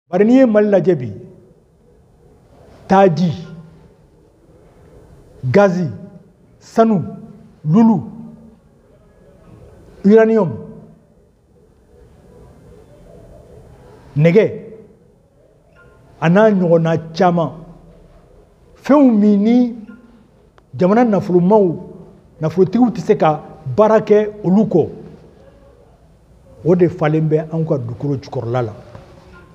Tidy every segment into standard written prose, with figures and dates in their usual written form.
Bari n'i ye Mali lajɛ bi, taji, gazi, sanu, lulu, uranium, nɛgɛ, a n'a ɲɔgɔnna caman, fɛnw min ni jamana nafolomaw, nafolotigiw tɛ se ka baara kɛ olu kɔ, o de falen bɛ anw ka dugukolo jukɔrɔla la.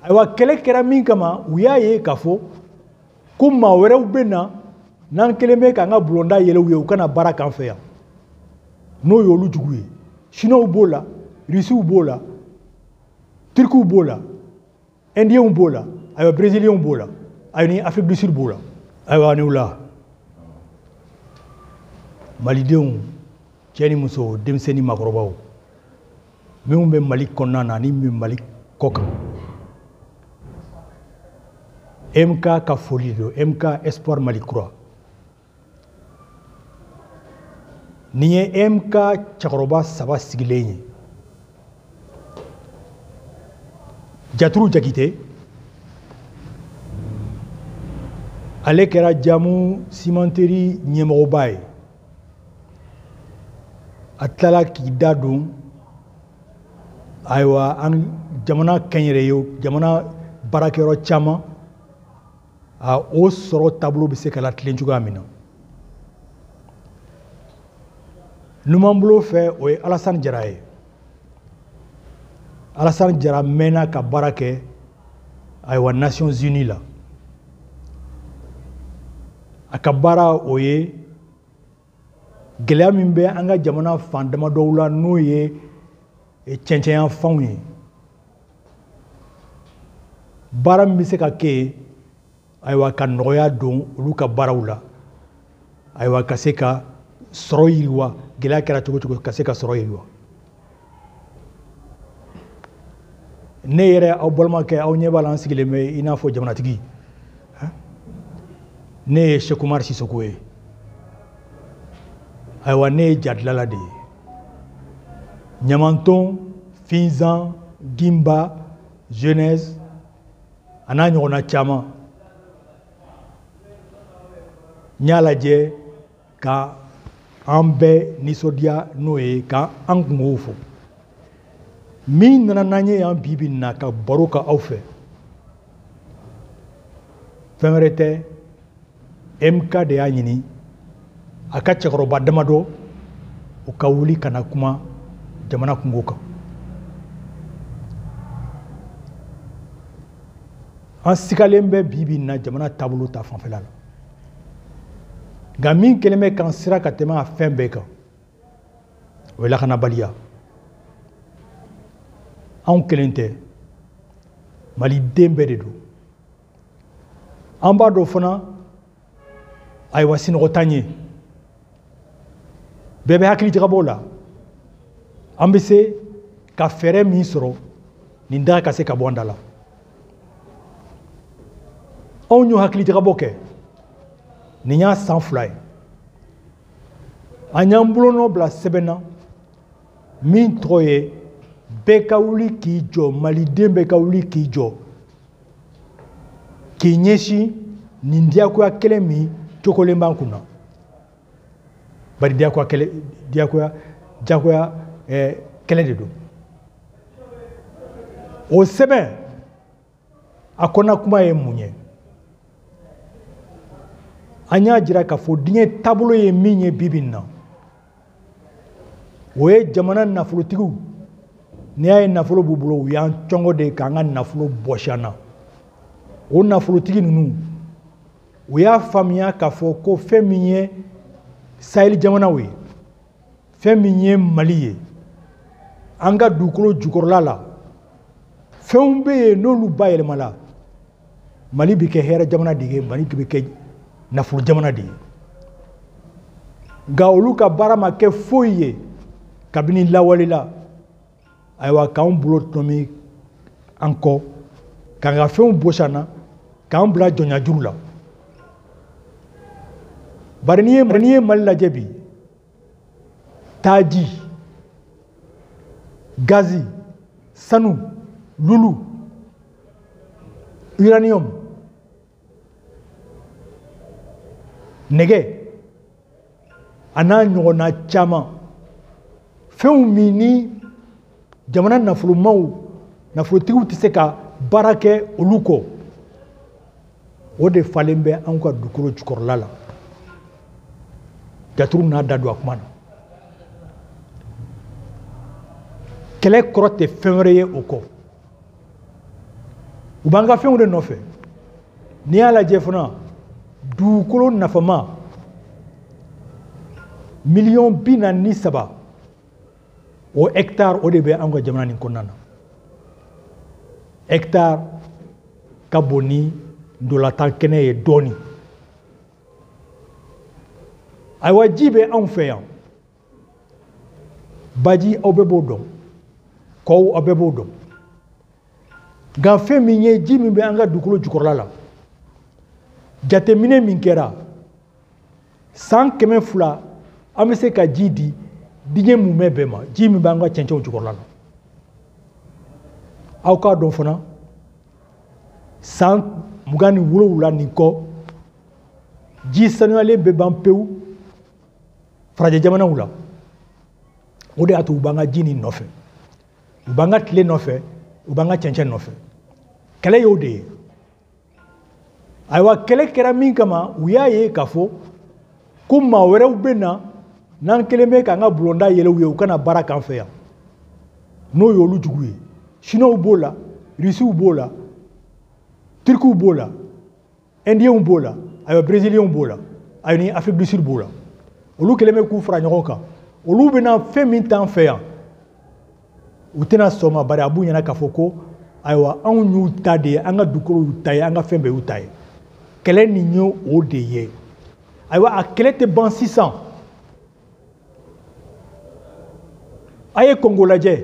Ayiwa, kɛlɛ kɛra min kama, u y'a ye k'a fɔ ko maa wɛrɛw bɛ na n'an kelen bɛ k'an ka bulonda yɛlɛ u ye, u kana baara k'an fɛ yan, n'o ye olu jugu ye. Chinois b'o la, Russiw b'o la, Turkiw b'o la, Indiens b'o la, ayiwa Brésiliens b'o la, ayiwa ni Afrique du Sud b'o la. Ayiwa, ni wula, Malidenw, cɛ ni muso, denmisɛnnin, maakɔrɔbaw, minnu bɛ Mali kɔnɔna na ani min bɛ Mali kɔ kan, MK ka foli don, MK Espoir Mali Kura. Nin ye MK cɛkɔrɔba saba sigilen ye. Jaturu Jakite, ale kɛra Jamu cimenterie ɲɛmɔgɔba ye. A tilala k'i da don, ayiwa, an jamana kɛnyɛrɛye, jamana baarakɛyɔrɔ caman, a o sɔrɔ taabolo bɛ se ka latilen cogoya min na. Numanbolo fɛ, o ye Alasani Jara ye. Alasani Jara mɛnna ka baara kɛ, ayiwa, Nations Unies la. A ka baara o ye gɛlɛya min bɛ an ka jamana fan damadɔw la, n'o ye cɛncɛnyanfanw ye. Baara min bɛ se ka kɛ yen, ayiwa, ka nɔgɔya don olu ka baaraw la, ayiwa, ka se ka sɔrɔ yiriwa, gɛlɛya kɛra cogo cogo, ka se ka sɔrɔ yiriwa. Ne yɛrɛ, aw balimakɛ, aw ɲɛ b'a la, an sigilen bɛ i n'a fɔ jamanatigi. Ne ye Seku Umar Sisoko ye. Ayiwa, ne ye jadilala de ye. Ɲamanton, Finzan, Gimba, Jeunesse, a n'a ɲɔgɔnna caman. N y'a lajɛ ka an bɛɛ nisɔndiya n'o ye, ka an kungow fɔ. Min nana n'an ye yan bi bi in na ka baro kɛ aw fɛ, fɛn wɛrɛ tɛ, MK de y'a ɲini a ka cɛkɔrɔba damadɔ u ka wuli ka na kuma jamana kungo kan. An sigalen bɛ bi bi in na jamana taabolo ta fanfɛla la. Nka min kɛlen bɛ k'an sira ka tɛmɛ a fɛn bɛɛ kan, o ye lakanabaliya. Anw kelen tɛ, Maliden bɛɛ de don. An b'a dɔn fana, ayiwa, sinɔgɔ t'an ye. Bɛɛ bɛ hakili jagabɔ la. An bɛ se ka fɛɛrɛ min sɔrɔ nin daga ka se ka bɔ an da la. Anw y'o hakili jagabɔ kɛ. Nin y'a san 2 ye. An y'an bolonɔ bila sɛbɛn na min tɔgɔ ye bɛɛ ka wuli k'i jɔ, Maliden bɛɛ ka wuli k'i jɔ, k'i ɲɛsin nin diyagoya kɛlɛ min cogolen b'an kun na. Bari diyagoya kɛlɛ, diyagoya, diyagoya, kɛlɛ de don. O sɛbɛn a kɔnɔna kuma ye mun ye? An y'a jira k'a fɔ diɲɛ taabolo ye min ye bi bi in na, o ye jamana nafolotigiw, n'i y'a ye nafolo b'u bolo, u y'an cɔngɔ de k'an ka nafolo bɔsi an na. O nafolotigi ninnu, u y'a faamuya k'a fɔ ko fɛn min ye Sahel jamanaw ye, fɛn min ye Mali ye, an ka dugukolo jukɔrɔla la, fɛnw bɛ yen n'olu bayɛlɛmala, Mali bɛ kɛ hɛrɛ jamana de ye, Mali bɛ kɛ nafolo jamana de ye. Nka olu ka baara ma kɛ foyi ye kabini lawale la, ayiwa, k'anw bolo tɔmi an kɔ, k'an ka fɛnw bɔsi an na, k'an bila jɔnya juru la. Bari n'i ye Mali lajɛ bi, taji, gazi, sanu, lulu, Uranium, nɛgɛ, a n'a ɲɔgɔnna caman, fɛnw min ni jamana nafolomaw, nafolotigiw tɛ se ka baara kɛ olu kɔ, o de falen bɛ anw ka dugukolo jukɔrɔla la. Jaturu n'a da don a kuma na. Kɛlɛ kɔrɔ tɛ fɛn wɛrɛ ye o kɔ. U b'an ka fɛnw de nɔfɛ. N'i y'a lajɛ fana, dugukolo nafama 43 miliyɔn o hectare, o de bɛ anw ka jamana nin kɔnɔna na. Hectare ka bon ni ndolantan kɛnɛ ye dɔɔni. Ayiwa, ji bɛ anw fɛ yan, baji aw bɛɛ b'o dɔn, kɔw aw bɛɛ b'o dɔn. Nka fɛn min ye ji min bɛ an ka dugukolo jukɔrɔla la, jateminɛ min kɛra san 200, an bɛ se ka ji di diɲɛ mumɛ bɛɛ ma, ji min b'an ka cɛncɛnw jukɔrɔla la. Aw k'a dɔn fana, san 27 nin kɔ, ji sanuyalen bɛ ban pewu farajɛ jamanaw la. O de y'a to u b'an ka ji nin nɔfɛ, u b'an ka tile nɔfɛ, u b'an ka cɛncɛn nɔfɛ. Kɛlɛ y'o de ye. Ayiwa, kɛlɛ kɛra min kama, u y'a ye k'a fɔ ko maa wɛrɛw bɛ na n'an kelen bɛ k'an ka bulonda yɛlɛ u ye, u kana baara k'an fɛ yan, n'o ye olu jugu ye. Chinois b'o la, Russiw b'o la, Turkiw b'o la, Indiens b'o la, ayiwa Brésiliens b'o la, ayiwa ni Afrique du Sud b'o la. Olu kɛlen bɛ k'u fara ɲɔgɔn kan. Olu bɛna fɛn min t'an fɛ yan, u tɛna sɔn ma, bari a b'u ɲɛna k'a fɔ ko ayiwa anw y'u ta de ye, an ka dugukolo y'u ta ye, an ka fɛn bɛɛ y'u ta ye. Kɛlɛ nin ye o de ye. Ayiwa, a kɛlɛ tɛ ban sisan. A ye Kongo lajɛ,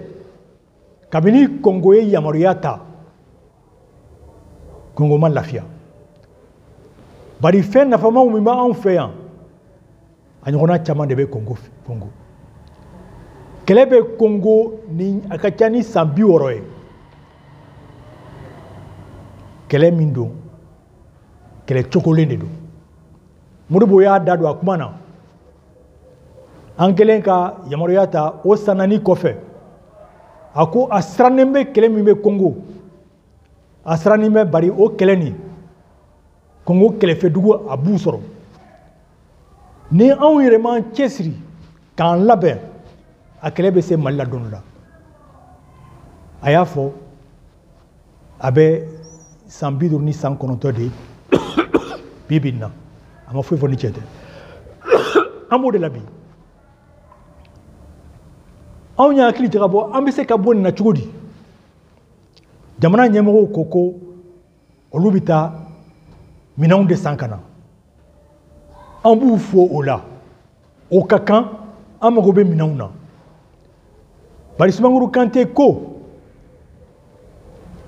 kabini Kongo ye yamaruya ta, Kongo ma lafiya, bari fɛn nafamaw min b'anw fɛ yan, a ɲɔgɔnna caman de bɛ Kongo. Kongo kɛlɛ bɛ Kongo ni a ka ca ni san 60 ye. Kɛlɛ min don, kɛlɛ cogolen de don. Modibo y'a da don a kuma na. An kɛlen ka yamaruya ta, o san 4 kɔfɛ, a ko a sirannen bɛ kɛlɛ min bɛ Kongo, a sirannen bɛ, bari o kɛlɛ nin, Kongo kɛlɛfɛdugu a b'u sɔrɔ. Ni anw yɛrɛ m'an cɛsiri k'an labɛn, a kɛlɛ bɛ se Mali la don dɔ la. A y'a fɔ a bɛ san 59 de ye bi bi in na, a ma foyi fɔ ni cɛ tɛ. An b'o de la bi. Anw y'a hakili jagabɔ, an bɛ se ka bɔ nin na cogo di? Jamana ɲɛmɔgɔw ko ko olu bɛ taa minɛnw de san ka na. An b'u fo o la, o ka kan, an mago bɛ minɛnw na. Bari Sumanguru Kante ko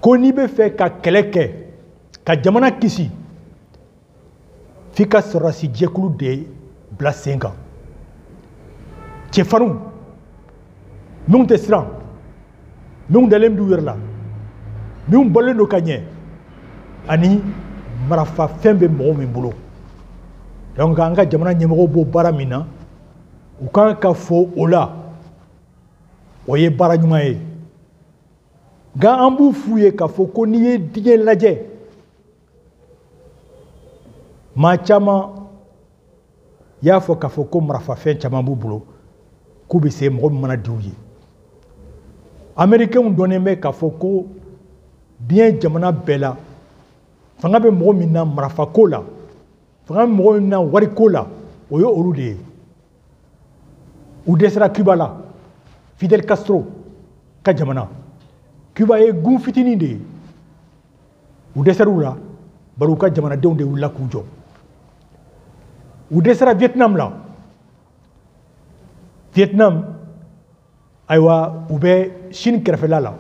ko n'i bɛ fɛ ka kɛlɛ kɛ ka jamana kisi, f'i ka sɔrɔdasi jɛkulu de bila sen kan, cɛfarinw minnu tɛ siran, minnu dalen b'u yɛrɛ la, minnu balolen don ka ɲɛ, ani marafafɛn bɛ mɔgɔ min bolo. Donc an ka jamana ɲɛmɔgɔw b'o baara min na, u kan ka fo o la, o ye baara ɲuman ye. Nka an b'u f'u ye k'a fɔ ko n'i ye diɲɛ lajɛ, maa caman y'a fɔ k'a fɔ ko marafafɛn caman b'u bolo, k'u bɛ se mɔgɔ min mana di u ye. Américains dɔnnen bɛ k'a fɔ ko diɲɛ jamana bɛɛ la, fanga bɛ mɔgɔ min na marafako la, fanga bɛ mɔgɔ min na wariko la, o ye olu de ye. U dɛsɛra Cuba la, Fidel Castro ka jamana. Cuba ye gun fitinin de ye, u dɛsɛr'u la, bari u ka jamanadenw de wulila k'u jɔ. U dɛsɛra Vietnam la. Vietnam, ayiwa, u bɛ Chine kɛrɛfɛla la,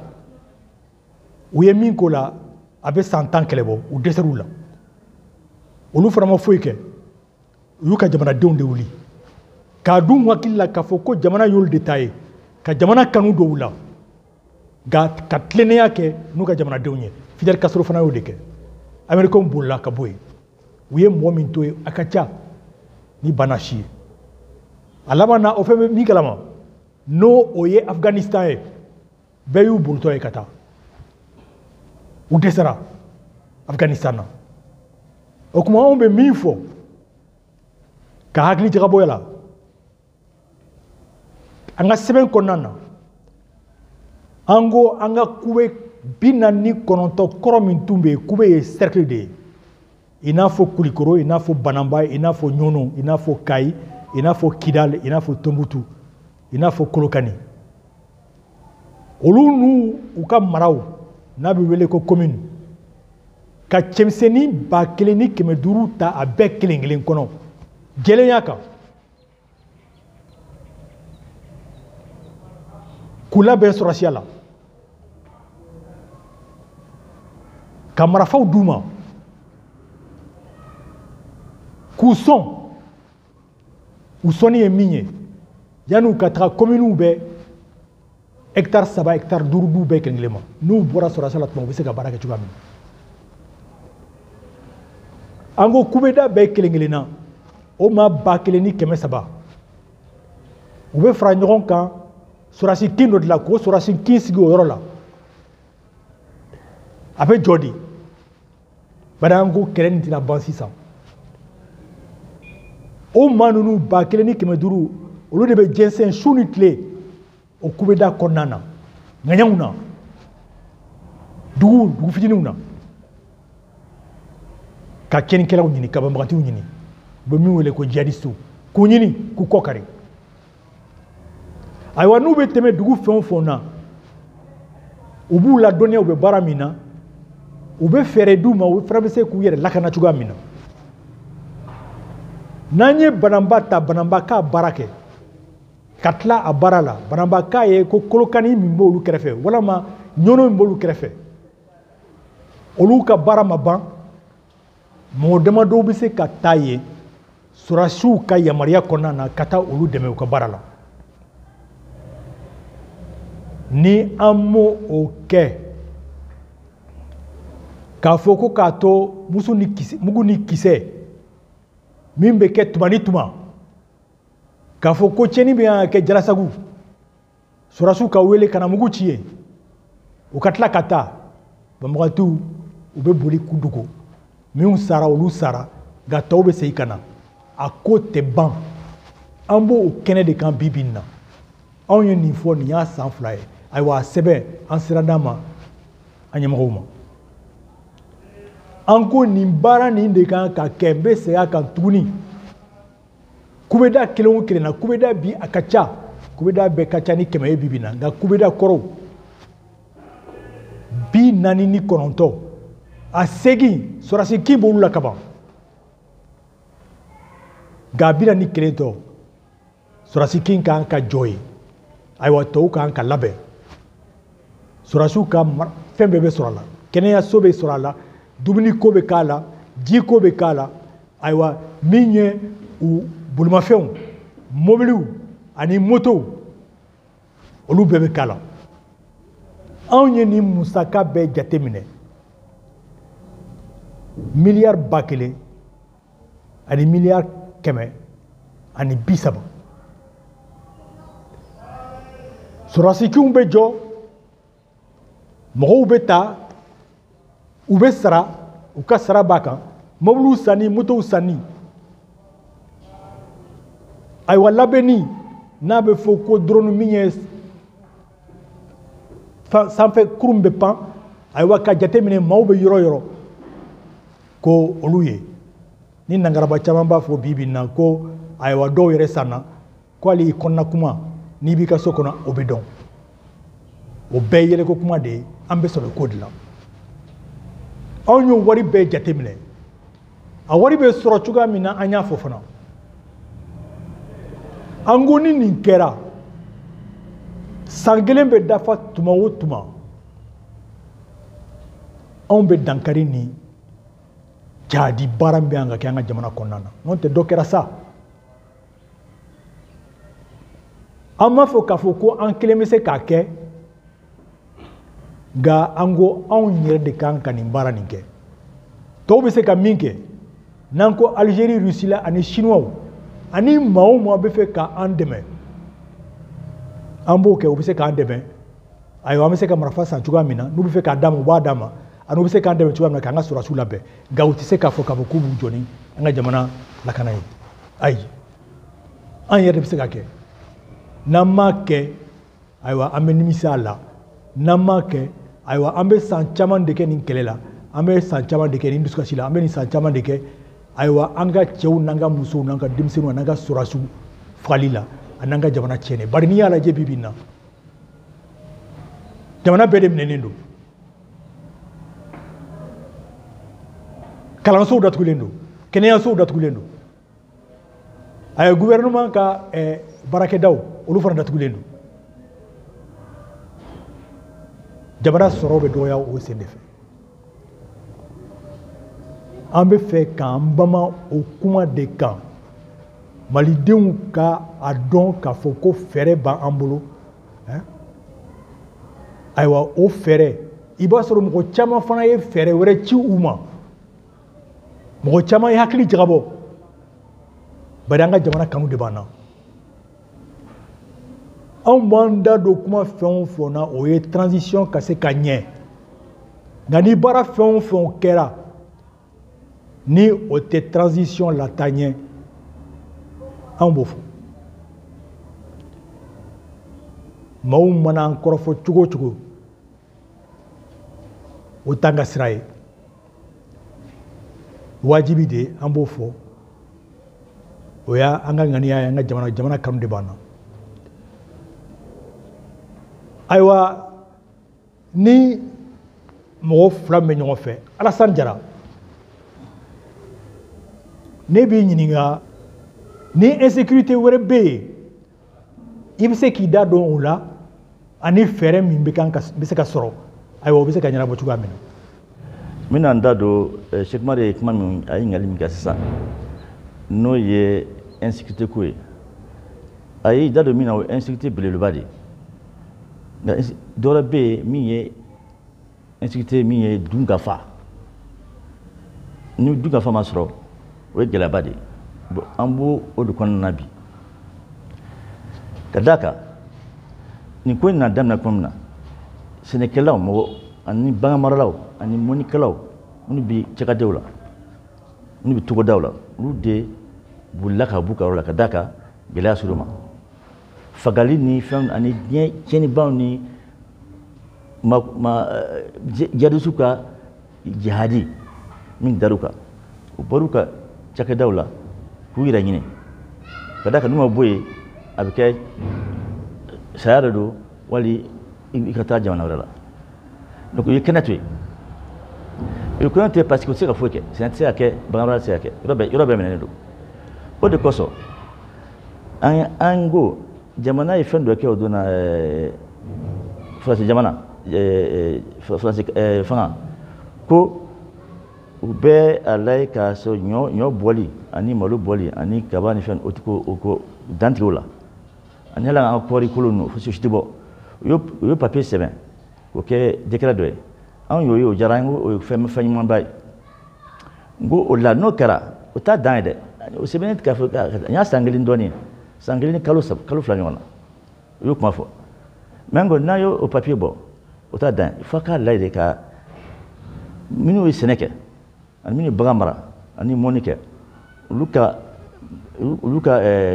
u ye min k'o la, a bɛ san 10 kɛlɛ bɔ, u dɛsɛr'u la. Olu fana ma foyi kɛ, u y'u ka jamanadenw de wuli k'a dun hakili la k'a fɔ ko jamana y'olu de ta ye, ka jamana kanu don u la, nka ka tilennenya kɛ n'u ka jamanadenw ye. Fidel Castro fana y'o de kɛ. Américains bolila ka bɔ yen. U ye mɔgɔ min to yen, a ka ca ni bana si ye. A laban na, o fɛn bɛ min kalama, n'o o ye Afghanistan ye, bɛɛ y'u bolotɔ ye ka taa. U dɛsɛra Afghanistan na. O tuma anw bɛ min fɔ ka hakili jagabɔ la, an ka sɛbɛn kɔnɔna na, an ko an ka kube 49 kɔrɔ min tun bɛ yen, kube ye cercle de ye, i n'a fɔ Kulikoro, i n'a fɔ Banamba, i n'a fɔ Ɲɔnɔ, i n'a fɔ Kayi, i n'a fɔ Kidali, i n'a fɔ Tɔnbukutu, i n'a fɔ Kolokani. Olu n'u u ka maraw n'a bɛ wele ko commune, ka cɛmisɛnnin 1500 ta a bɛɛ kelen kelen kɔnɔ jɛlenya kan, k'u labɛn sɔrɔsiya la, ka marifaw d'u ma, k'u sɔn. U sɔnni ye min ye, yan'u ka taga communew bɛɛ hectare 3, hectare 5 d'u bɛɛ kelen kelen ma. N'u bɔra sɔrɔsiya la tuma, u bɛ se ka baara kɛ cogoya min na. An ko kubeda bɛɛ kelen kelen na, o maa 1300, u bɛ fara ɲɔgɔn kan sɔrɔsi kin dɔ de la, k'o sɔrɔsi kin sigi o yɔrɔ la. A bɛ jɔ de, bari an ko kɛlɛ nin tɛna ban sisan. O maa ninnu 1500, olu de bɛ jɛnsɛn su ni tile o kubeda kɔnɔna na, ŋaɲaw na, dugu fitininw na, ka tiɲɛnikɛlaw ɲini, ka banbagatiw ɲini, u bɛ min wele ko jihadistew, k'u ɲini k'u kɔ kari. Ayiwa, n'u bɛ tɛmɛ dugu fɛn o fɛn na, u b'u ladɔnniya u bɛ baara min na, u bɛ fɛɛrɛ d'u ma, u fana bɛ se k'u yɛrɛ lakana cogoya min na. N'an ye Banamba ta, Banamba k'a baara kɛ ka tila a baara la, Banamba k'a ye ko Kolokani min b'olu kɛrɛfɛ, walama Ɲɔnɔ min b'olu kɛrɛfɛ, olu ka baara ma ban, mɔgɔ damadɔw bɛ se ka taa yen sɔrɔdasiw ka yamaruya kɔnɔna na ka taa olu dɛmɛ u ka baara la. Ni an m'o o kɛ, k'a fɔ ko k'a to musu ni kisɛ, mugu ni kisɛ min bɛ kɛ tuma ni tuma, k'a fɔ ko tiɲɛni bɛ yan kɛ Jalasagu, sɔrɔdasiw ka wele ka na mugu ci yen, u ka tila ka taa, banbagatiw u bɛ boli k'u dogo, minnu sara olu sara, nka tɔw bɛ segin ka na. A ko tɛ ban. An b'o kɛnɛ de kan bi bi in na. Anw ye nin fɔ, nin y'a san 2 ye. Ayiwa, a sɛbɛn an sera d'a ma an ɲɛmɔgɔw ma. An ko nin baara nin de kan ka kɛ. N bɛ segin a kan tuguni. Kubeda kelen o kelen na, kubeda bi a ka ca, kubeda bɛɛ ka ca ni 100 ye bi bi in na, nka kubeda kɔrɔw 49, a 8 sɔrɔdasi kin b'olu la kaban, nka a 41 tɔ sɔrɔdasi kin kan ka jɔ yen. Ayiwa, tɔw kan ka labɛn, sɔrɔdasiw ka fɛn bɛɛ bɛ sɔrɔ a la, kɛnɛyaso bɛ sɔrɔ a la, dumuniko bɛ k'a la, jiko bɛ k'a la. Ayiwa, min ye u bolimafɛnw, mobiliw ani motow, olu bɛɛ bɛ k'a la. Anw ye nin musaka bɛɛ jateminɛ, miliyari 1000 ani miliyari 130. Sɔrɔdasikinw bɛ jɔ, mɔgɔw bɛ ta, u bɛ sara, u ka sara b'a kan, mobiliw sanni, motow sanni. Ayiwa, labɛnni n'a bɛ fɔ ko drone min ye sanfɛ kurun bɛ pan, ayiwa, ka jateminɛ maaw bɛ yɔrɔ yɔrɔ ko olu ye. Ni nangaraba caman b'a fɔ bi bi in na ko ayiwa, dɔw yɛrɛ sanna, ko hali i kɔnɔna kuma n'i b'i ka so kɔnɔ o bɛ dɔn. O bɛɛ ye yɛlɛko kuma de ye, an bɛ sɔrɔ ko de la. Anw y'o wari bɛɛ jateminɛ, a wari bɛ sɔrɔ cogoya min na an y'a fɔ fana. An ko ni nin kɛra, san kelen bɛ dafa tuma o tuma, anw bɛ dankari ni jadi baara min bɛ yan ka kɛ an ka jamana kɔnɔna na. N'o tɛ dɔ kɛra sa. An m'a fɔ k'a fɔ ko an kelen bɛ se k'a kɛ, nka an ko anw yɛrɛ de kan ka nin baara nin kɛ. Tɔw bɛ se ka min kɛ, n'an ko Algérie, Russie la ani Chinois ani maa o maa bɛ fɛ k'an dɛmɛ, an b'o kɛ, u bɛ se k'an dɛmɛ. Ayiwa, an bɛ se ka marifa san cogoya min na, n'u bɛ fɛ k'a d'an ma, u b'a d'an ma, ani u bɛ se k'an dɛmɛ cogoya min na k'an ka sɔrɔdasiw labɛn. Nka u tɛ se k'a fɔ k'a fɔ k'u b'u jɔ ni an ka jamana lakana ye. Ayi, an yɛrɛ de bɛ se ka kɛ. N'an m'a kɛ, ayiwa, an bɛ nimisa a la. N'an m'a kɛ, ayiwa, an bɛ san caman de kɛ nin kɛlɛ la, an bɛ san caman de kɛ nin dusukasi la, an bɛ nin san caman de kɛ, ayiwa, an ka cɛw n'an ka musow n'an ka denmisɛnninw n'an ka sɔrɔdasiw fagali la, a n'an ka jamana tiɲɛni. Bari n'i y'a lajɛ bi bi in na, jamana bɛɛ de minɛnen don, kalansow datugulen don, kɛnɛyasow datugulen don, a ye gouvernement ka baarakɛdaw olu fana datugulen don. Jamana sɔrɔ bɛ dɔgɔya o sen de fɛ. An bɛ fɛ k'an bama o kuma de kan, malidenw ka a dɔn k'a fɔ ko fɛɛrɛ b'an bolo. Ayiwa, o fɛɛrɛ, i b'a sɔrɔ mɔgɔ caman fana ye fɛɛrɛ wɛrɛ ci u ma, mɔgɔ caman ye hakili jagabɔ, bari an ka jamana kanu de b'an na. Anw b'an da don kuma fɛn o fɛn na, o ye transition ka se ka ɲɛ. Nka ni baara fɛn o fɛn kɛra, ni o tɛ transition lataa ɲɛ, anw b'o fɔ. Maaw mana an kɔrɔfɔ cogo o cogo, o t'an ka sira ye. Wajibi de an b'o fɔ. O y'an ka ŋaniya ye, an ka jamana kanu de b'an na. Ayiwa, ni mɔgɔ fila min bɛ ɲɔgɔn fɛ, Alassane Diarra, ne b'i ɲininka, ni insécurité wɛrɛ bɛ yen, i bɛ se k'i da don o la, ani fɛɛrɛ min bɛ se ka sɔrɔ, ayiwa, o bɛ se ka ɲɛnabɔ cogoya min na. N bɛna n da don Cheick Oumar ye kuma min, a ye ɲininkali min kɛ sisan, n'o ye insécurité ko ye. A y'i da don min na, o ye insécurité belebeleba de ye. Nka dɔ wɛrɛ bɛ yen min ye insécurité, min ye dunkafa. Ni dunkafa ma sɔrɔ, o ye gɛlɛyaba de ye. Bon, an b'o o de kɔnɔna na bi. Ka d'a kan, nin ko in nana daminɛ tuma min na, sɛnɛkɛlaw, mɔgɔ ani baganmaralaw ani mɔnnikɛlaw minnu bɛ cakɛdaw la, minnu bɛ togodaw la, olu de bolila ka b'u ka yɔrɔ la, ka d'a kan gɛlɛya ser'u ma. Fagali ni fɛn ani diɲɛ tiɲɛnibaw ni jihadisiw ka jihadi min dar'u kan, u bɔr'u ka cakɛdaw la k'u yɛrɛ ɲini. Ka d'a kan n'u ma bɔ yen, a bɛ kɛ saya de don, wali i ka taa jamana wɛrɛ la. Donc u ye kɛnɛ to yen. U ye kɛnɛ to yen parce que u tɛ se ka foyi kɛ, sɛnɛ tɛ se ka kɛ, baganmara tɛ se ka kɛ, yɔrɔ bɛɛ minɛnen don. O de kosɔn an ko jamana ye fɛn dɔ kɛ o don na, Faransi jamana, Faransi fanga ko u bɛ a lajɛ k'a sɔrɔ ɲɔ bɔli ani malo bɔli ani kaba ni fɛn, o tɛ ko o ko dantigɛ o la. Ani hali an ka kɔɔri kolo ninnu, fosi tɛ bɔ. U ye papiye sɛbɛn k'o kɛ décret dɔ ye. Anw y'o ye, o diyara an ye, o ye fɛn ɲumanba ye. N ko o la n'o kɛra, o t'a dan ye dɛ. O sɛbɛnnen k'a fɔ, n y'a san kelen dɔɔnin, san kelen ni kalo saba, kalo fila ɲɔgɔn na, u y'o kuma fɔ. Mais n ko n'an y'o papiye bɔ, o t'a dan ye, f'a k'a lajɛ de ka minnu ye sɛnɛ kɛ ani minnu ye bagan mara ani mɔnni kɛ, olu ka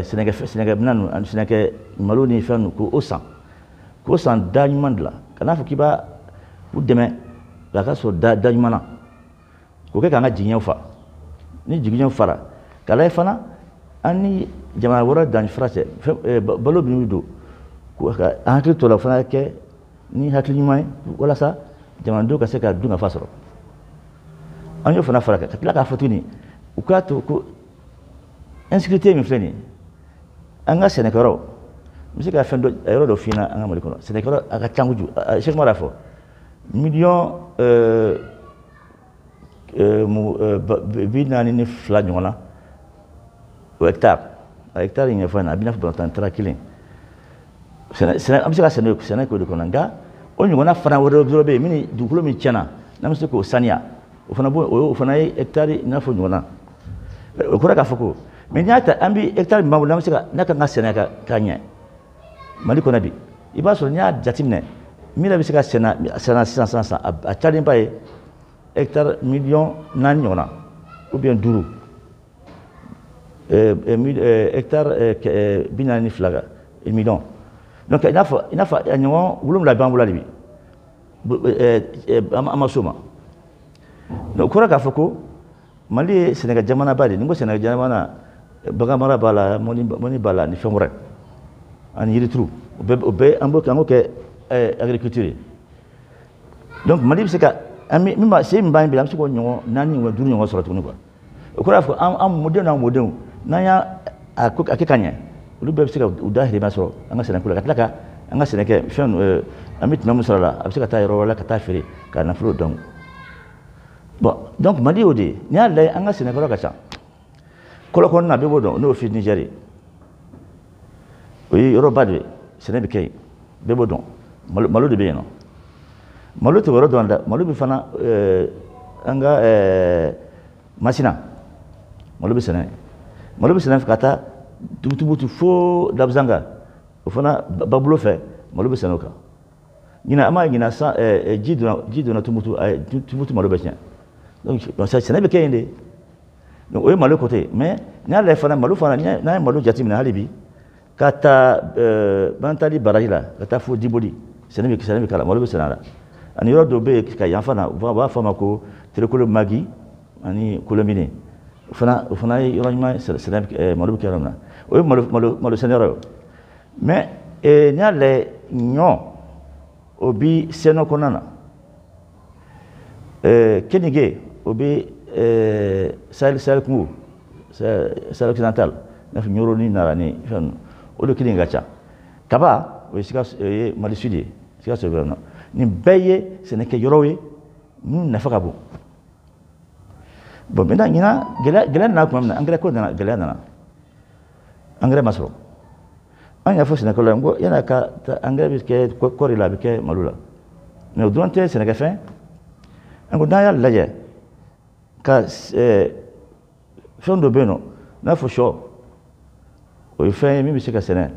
sɛnɛkɛminɛn ninnu ani sɛnɛkɛ malo ni fɛn ninnu, k'o san, k'o san da ɲuman de la. Kan'a fɔ k'i b'a u dɛmɛ k'a ka sɔrɔ da ɲuman na, k'o kɛ k'an ka jigiɲɛw fa. Ni jigiɲɛw fara, k'a lajɛ fana an ni jamana wɛrɛ danni fara cɛ, fɛn, balo minnu don, k'o ka an hakili to o la, o fana kɛ ni hakili ɲuman ye walasa jamanadenw ka se ka dunkafa sɔrɔ. An y'o fana fara kan, ka tila k'a fɔ tuguni u k'a to ko insécurité min filɛ nin ye, an ka sɛnɛkɛyɔrɔ, n bɛ se ka fɛn dɔ, yɔrɔ dɔ f'i ɲɛna an ka Mali kɔnɔ, sɛnɛkɛyɔrɔ a ka ca kojugu. Cheick Oumar y'a fɔ, miliyɔn 42 ɲɔgɔn na, o hectare, a hectare in ɲɛfɔ ɲɛna, a b'i n'a fɔ balontan tara kelen. Sɛnɛ, an bɛ se ka sɛnɛ k'o de kɔnɔ, nka o ɲɔgɔnna fana wɛrɛ dɔ bɛ yen, min dugukolo min tiɲɛna, n'an bɛ se k'o saniya, O fana b'o o fana ye hectare i n'a fɔ ɲɔgɔn na. O kɔrɔ k'a fɔ ko mais n'i y'a ta an bɛ hectare min b'an bolo n'an bɛ se ka n'a kan ka sɛnɛ ka ɲɛ Mali kɔnɔ bi, i b'a sɔrɔ n'i y'a jateminɛ min yɛrɛ bɛ se ka sɛnɛ sisan a cayalenba ye hectare 4 miliyɔn ɲɔgɔn na ou bien 5, hectare 42 miliyɔn. Donc i n'a fɔ a ɲɔgɔn 7 b'an bolo hali bi, an ma s'o ma. Donc o kɔrɔ k'a fɔ ko Mali ye sɛnɛkɛ jamanaba de ye. Ni n ko sɛnɛkɛ jamana, bagan mara b'a la, mɔni b'a la, ani fɛn wɛrɛ ani yirituru, o bɛɛ an b'o kɛ agriculture ye. Donc Mali bɛ se ka an bɛ min b'a se min b'an bi, an bɛ se k'o ɲɔgɔn 4 ɲɔgɔn 5 ɲɔgɔn sɔrɔ tuguni quoi. O kɔrɔ y'a fɔ an mɔdenw n'an mɔdenw, n'an y'a a ko a kɛ ka ɲɛ, olu bɛɛ bɛ se ka u dahirimɛ sɔrɔ an ka sɛnɛko la, ka tila ka an ka sɛnɛkɛ fɛn an bɛ tuma min sɔrɔ a la, a bɛ se ka taa yɔrɔ wɛrɛ la ka taa feere ka nafolo dɔn. Bon, donc Mali y'o de ye. N'i y'a lajɛ, an ka sɛnɛkɛyɔrɔ ka ca. Kɔlɔ kɔnɔna bɛɛ b'o dɔn, n'o ye Fil Niger ye, o ye yɔrɔba de ye, sɛnɛ bɛ kɛ yen, bɛɛ b'o dɔn. Malo de bɛ yen nɔ, malo tɛ o yɔrɔ dɔrɔn dɛ, malo bɛ fana an ka Masina, malo bɛ sɛnɛ, malo bɛ sɛnɛ ka taa Tumutu fo Dabizanga, o fana babolo fɛ, malo bɛ sɛnɛ o kan. Ɲinan an b'a ɲinan san ji donna Tumutu, a ye Tumutu malo bɛ tiɲɛ. Donc sɛnɛ bɛ kɛ yen de. Donc o ye malo côté. Mais n'i y'a lajɛ fana, malo fana, n'an ye malo jateminɛ hali bi, ka taa Bantali baraji la ka taa fo Diboli, sɛnɛ bɛ k'a la, malo bɛ sɛnɛ a la. Ani yɔrɔ dɔw bɛ yen ka yan fana, u b'a fɔ a ma ko Terekolo Magi ani Kolomine, o fana ye yɔrɔ ɲuman ye, sɛnɛ malo bɛ kɛ yɔrɔ min na, o ye malo sɛnɛyɔrɔ ye. Mais n'i y'a lajɛ, ɲɔ o bi Sɛnɛ kɔnɔna na, kenige o bɛ Sahel kungo, Sahel occidental, i n'a fɔ Ɲoro ni Nara ni fɛn ninnu, o de keninge ka ca. Kaba, o ye Sikaso, o ye Mali Sud ye, Sikaso bɛ yen nɔ. Nin bɛɛ ye sɛnɛkɛ yɔrɔw ye minnu nafa ka bon. Bon, maintenant ɲinan gɛlɛya nana tuma min na, engrais ko nana, gɛlɛya nana, engrais ma sɔrɔ. An y'a fɔ sɛnɛkɛlaw ye, n ko yan'a ka engrais bɛ kɛ kɔɔri la, a bɛ kɛ malo la, mais o dɔrɔn tɛ sɛnɛkɛfɛn. An ko n'an y'a lajɛ ka fɛn dɔ bɛ yen nɔ, n'a fɔ sɔ, o ye fɛn ye min bɛ se ka sɛnɛ,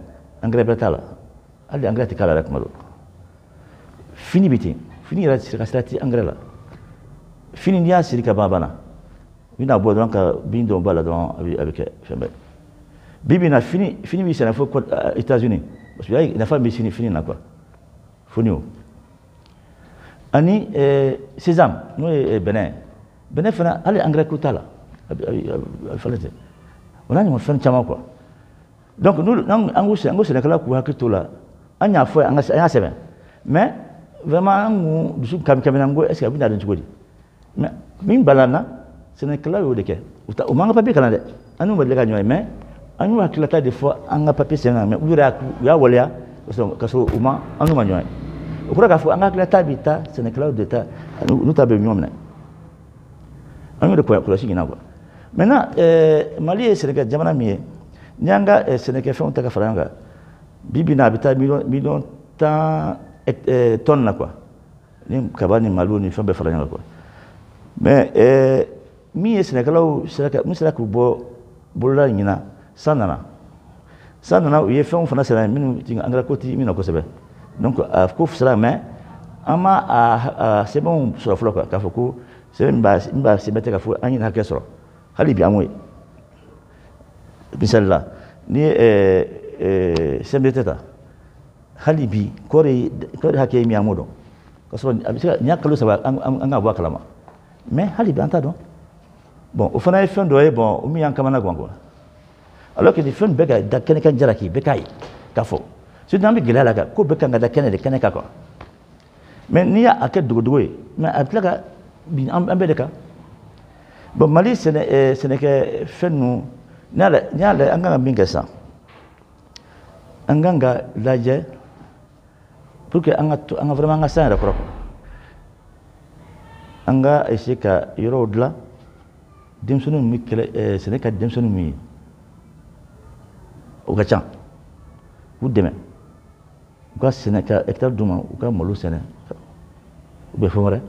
engrais bɛɛ t'a la, hali engrais tɛ k'a la yɛrɛ tuma dɔ. Fini bɛ ten, fini yɛrɛ ka sira tɛ engrais la. Fini n'i y'a siri ka ban, a banna, i bɛna bɔ dɔrɔn ka bin dɔw b'a la dɔrɔn, a bɛ kɛ fɛn bɛɛ. Bi bi in na, fini bɛ sɛnɛ fo États-Unis, parce que nafa bɛ fini na quoi, foni o. Ani sésame, n'o ye bɛnɛ, bɛnɛ fana, hali engrais ko t'a la, a bɛ falen ten. O n'a ɲɔgɔn fɛn caman quoi. Donc nous, an ko sɛnɛkɛlaw k'u hakili t'o la. An y'a fɔ, an y'a sɛbɛn, mais vraiment an kun dusu kami kami na, n ko est ce que a bɛna dɔn cogo di? Mais min banna na, sɛnɛkɛlaw y'o de kɛ. U ta u m'an ka papier kalan dɛ, an n'u ma deli ka ɲɔgɔn ye, mais an y'u hakililata de fɔ an ka papier sɛbɛn na, mais u yɛrɛ u y'a waleya ka sɔrɔ u ma an n'u ma ɲɔgɔn ye. O kɔrɔ k'a fɔ an ka hakililata bɛ taa, sɛnɛkɛlaw de ta n'u ta bɛ ɲɔgɔn minɛ. An y'o de kɔlɔsi ɲinan quoi. Maintenant Mali ye sɛnɛkɛ jamana min ye, n'i y'an ka sɛnɛkɛfɛnw ta ka fara ɲɔgɔn kan, bi bi in na a bɛ taa 10 miliyɔn tonnes na quoi, ni kaba ni malo ni fɛn bɛɛ fara ɲɔgɔn kan quoi. Mais min ye sɛnɛkɛlaw sera ka min sera k'u bɔ bolola ɲinan, san nana, u ye fɛnw fana sɛnɛ minnu ti engrais ko ti min na kosɛbɛ. Donc a ko sera, mais an ma a sɛbɛnw sɔrɔ fɔlɔ quoi, k'a fɔ ko sɛbɛn min b'a sɛbɛn tɛ k'a fɔ an ye hakɛ sɔrɔ. Hali bi an m'o ye. Misali la, n'i ye CMDT ta, hali bi kɔɔri hakɛ ye min ye, an m'o dɔn, k'a sɔrɔ a bɛ se ka nin y'a kalo 3 an ka bɔ a kalama, mais hali bi an t'a dɔn. Bon, o fana ye fɛn dɔ ye, bon, o min y'an kamana gan quoi, alors que nin fɛn bɛɛ ka da kɛnɛ kan, jalaki bɛɛ k'a ye k'a fɔ, surtout an bɛ gɛlɛya la kan, ko bɛɛ kan ka da kɛnɛ de kɛnɛ kan quoi. Mais n'i y'a kɛ dogodogo ye, mais a bɛ tila ka bin an bɛɛ de kan. Bon, Mali sɛnɛkɛ fɛn ninnu, n'i y'a lajɛ, an kan ka min kɛ sisan, an kan ka lajɛ pour que an ka to an ka vraiment an ka san yɛrɛ kɔrɔ quoi. An ka essayer ka yɔrɔw dilan, denmisɛnninw bɛ kɛlɛ sɛnɛ ka denmisɛnninw min ye, o ka ca, k'u dɛmɛ u ka sɛnɛ, ka hectare d'u ma, u ka malo sɛnɛ ou bien fɛn wɛrɛ,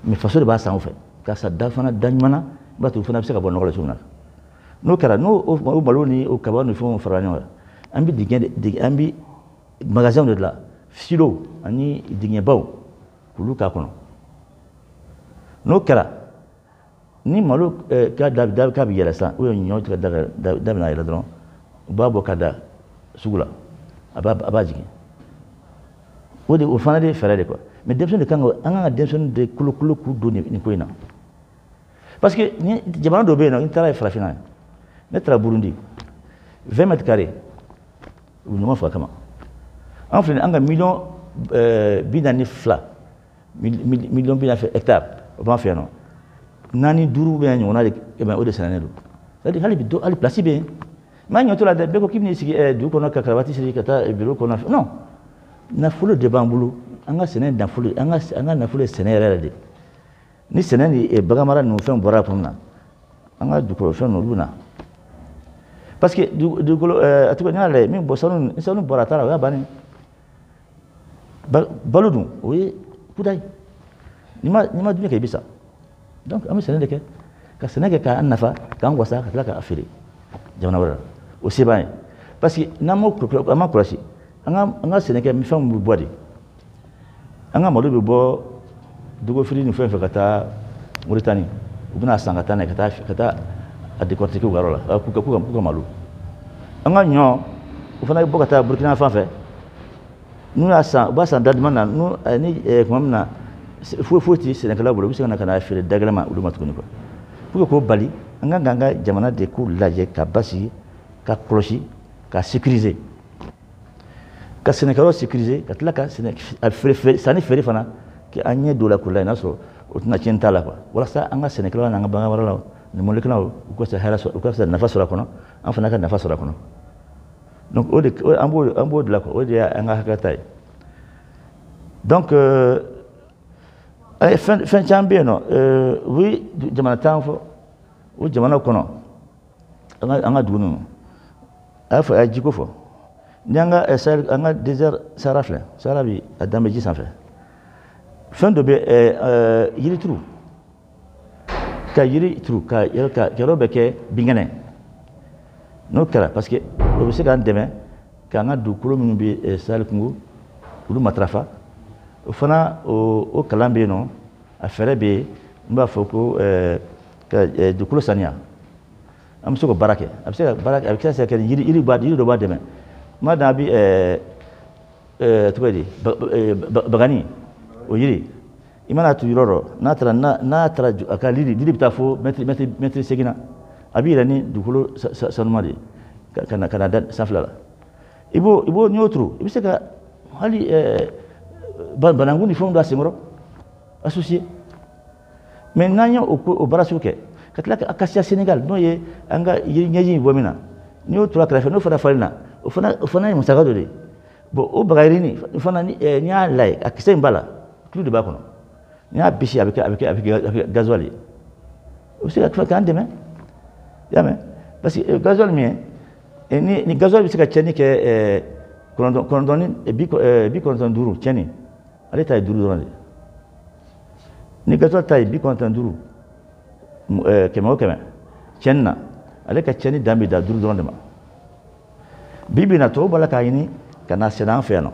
mais faso de b'a san u fɛ. Ka sa da fana da ɲuman na, i b'a to o fana bɛ se ka bɔ nɔgɔ la cogo min na. N'o kɛra, n'o o malo ni o kaba ni fɛnw farala ɲɔgɔn kan, an bɛ dingɛ, an bɛ magasin de dilan, silo ani dingɛbaw k'olu k'a kɔnɔ. N'o kɛra, ni malo ka da k'a bɛ yɛlɛ sisan, ou bien ɲɔ ka da bɛna yɛlɛ dɔrɔn, u b'a bɔ ka da sugu la, a b'a jigin. O de o fana de ye fɛɛrɛ de quoi. Mais denmisɛnnin de kan ka, an kan ka denmisɛnnin de kolokolo k'u don nin ko in na. Parce que ni jamana dɔ bɛ yen nɔ, n taara ye farafinna ye, ne taara Burundi, 20 mètres carrés, u bɛ ɲɔgɔn faga kama. An filɛ nin an ka 42 millions, 42 hectares, o b'an fɛ yan nɔ. 4 5 bɛ ɲɔgɔnna de, o de sɛnɛnen don. C'est-à-dire hali bi dɔ hali place bɛ yen. Maa ɲɔ t'o la dɛ, bɛɛ ko k'i bɛn'i sigi dugu kɔnɔ ka karavati siri ka taa bureau kɔnɔ. Non, nafolo de b'an bolo, an ka sɛnɛ nafolo, an ka nafolo ye sɛnɛ yɛrɛ yɛrɛ de. Ni sɛnɛ ni baganmara ninnu fɛn bɔra tuma min na, an ka dugukolo fɛn ninnu olu bɛ na. Parce que dugukolo a tɔgɔ n'i y'a lajɛ min bɔ sanu, ni sanu bɔra a ta la, o y'a bannen. Balo dun o ye kudayi. N'i ma dumuni kɛ i bɛ sa. Donc an bɛ sɛnɛ de kɛ, ka sɛnɛ kɛ k'an nafa, k'an wasa, ka tila k'a feere jamana wɛrɛ la. O se b'an ye. Parce que n'an m'o an ma kɔlɔsi, an ka sɛnɛkɛ fɛnw bɛ bɔ de. An ka malo bɛ bɔ dugufiri ni fɛn fɛn ka taa Moritani, u bɛna san ka taa n'a ye ka taa a décortiquer u ka yɔrɔ la, k'u ka malo. An ka ɲɔ, o fana bɛ bɔ ka taa Burukina fan fɛ. N'u y'a san, u b'a san da duman na, n'u ni tuma min na foyi foyi tɛ sɛnɛkɛlaw bolo, u bɛ se ka na feere da gɛlɛn ma olu ma tuguni quoi. Pour que k'o bali, an kan k'an ka jamana de ko lajɛ ka basigi, ka kɔlɔsi, ka sécuriser, ka sɛnɛkɛlaw sécuriser, ka tila ka sɛnɛ a feere sanni feere fana k'an ɲɛ don o la k'o lajɛ n'a sɔrɔ o tɛna tiɲɛni t'a la quoi. Walasa an ka sɛnɛkɛlaw n'an ka baganmaralaw ni mɔnikɛlaw u ka se hɛrɛ sɔrɔ, u ka se nafa sɔrɔ a kɔnɔ, an fana ka nafa sɔrɔ a kɔnɔ. Donc o de an b'o de la quoi, o de y'an ka hakɛ ta ye. Donc fɛn caman bɛ yen nɔ, u bɛ jamana tan fɔ o jamanaw kɔnɔ, an ka dugu ninnu, a y'a fɔ a ye jiko fɔ. Ni an ka Sahel, an ka désert Sahara filɛ, Sahara bi a dan bɛ ji sanfɛ. Fɛn dɔ bɛ yiri turu, ka yiri turu ka yɔrɔ bɛɛ kɛ binkɛnɛ. N'o kɛra, parce que o bɛ se k'an dɛmɛ k'an ka dugukolo minnu bɛ Sahel kungo olu matarafa. O fana o kalan bɛ yen nɔ, a fɛɛrɛ bɛ yen, n b'a fɔ ko ka dugukolo saniya. An bɛ se k'o baara kɛ, a bɛ se ka baara kɛ, a bɛ se ka kɛ yiri dɔ b'a dɛmɛ. Kuma dan a bɛ tɔgɔ ye di, bagani o yiri, i mana turu yɔrɔ dɔ, n'a taara a ka lili bɛ taa fo mɛtiri 8 na, a bɛ yɛlɛ ni dugukolo sanuma de ye ka na da sanfɛla la. I b'o n'i y'o turu, i bɛ se ka hali bananku ni fɛnw don a senkɔrɔ associé. Mais n'an ye o baara sugu kɛ, ka tila ka acacia Sénégal n'o ye an ka yiri ɲɛji in bɔ min na, n'i y'o turu a kɛrɛfɛ, n'o fana falenna, o fana ye musaka dɔ de ye. Bon o bagayirini fana n'i y'a lajɛ, a kisɛ in b'a la, tulu de b'a kɔnɔ. N'i y'a bisi, a bɛ kɛ gasoil ye. O bɛ se ka k'an dɛmɛ, i y'a mɛn? Parce que gasoil min ye, ni gasoil bɛ se ka tiɲɛni kɛ 9 ni 95 tiɲɛni, ale ta ye 5 dɔrɔn de ye. Ni gasoil ta ye 95 100 o 100 tiɲɛni na, ale ka tiɲɛni dan bɛ dan 5 dɔrɔn de ma. Bi bi in na, tubabu b'a la k'a ɲini ka na sɛnɛ an fɛ yan nɔ.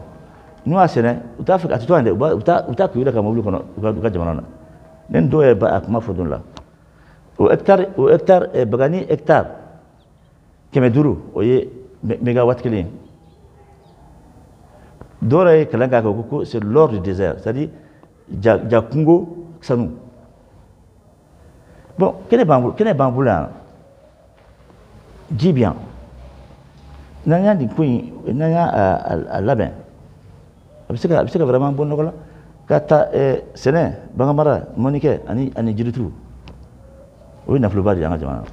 N'u y'a sɛnɛ, u t'a fɛ a tɛ to yan dɛ, u t'a k'u yɛrɛ ka mobili kɔnɔ u ka jamana na. Ne ni dɔw yɛrɛ b'a kuma fɔ don la. O hectare bagani hectare 500, o ye mégawatt 1 ye. Dɔw yɛrɛ ye kalan k'a kan ko c'est l'or du désert, c'est-à-dire ja kungo sanu. Bon, kɛnɛ b'an bolo yan, ji bɛ yan. N'an y'a nin ko in, n'an y'a labɛn, a bɛ se ka vraiment bɔ nɔgɔ la ka taa sɛnɛ, baganmara, mɔnikɛ ani jirituru. O ye nafoloba de ye an ka jamana na.